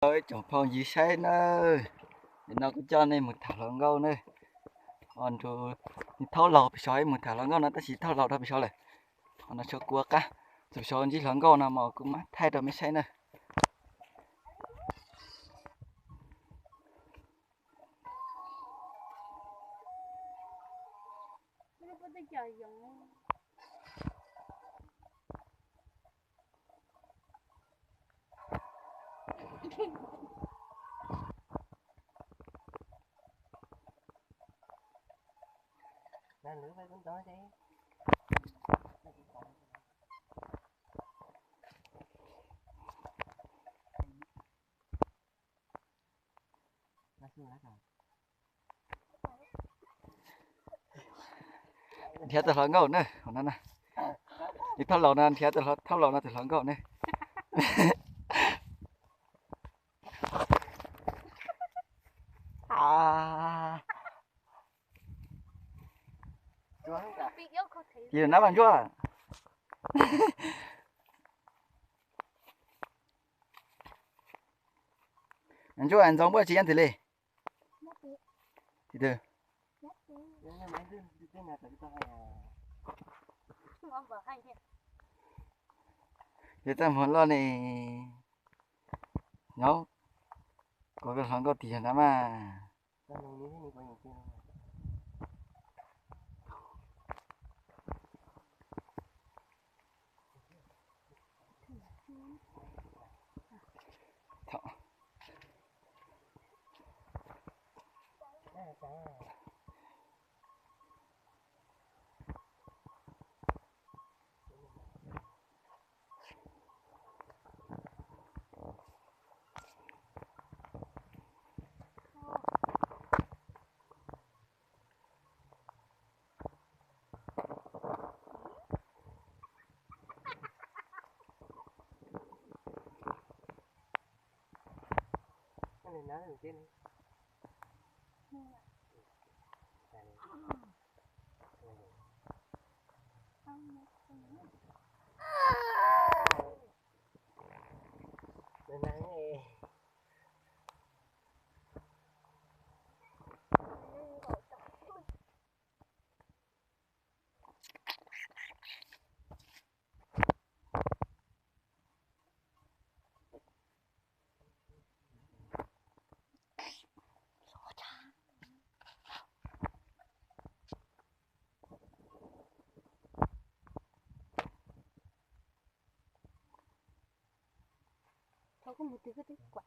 Ib tsoom phooj ywg saib nawb, nim no kuv coj nej mus tham hluas nkauj nawb. Nws thaub laug pem saud, mus tham hluas nkauj no tab sis thaub laug rau pem saud lawm. Ho no tshuav kuv qab, txog pem saud ntsib hluas nkauj no mas kuv mam thaij rau mej saib nawb. Nrhiav tus hluas nkauj na, hauv no na. Tus thaub laug no nrhiav tus hluas, thaub laug no tus hluas nkauj ne. Ces nab mas ntsuab. Ntsuab ntxoov npuaj tsis yeej twg li. Tis twg? Yog txaj muag loj ne. Nyob, kuv hluas nkauj tis yog nab mas. Thaum koj mus twg koj twb kuam.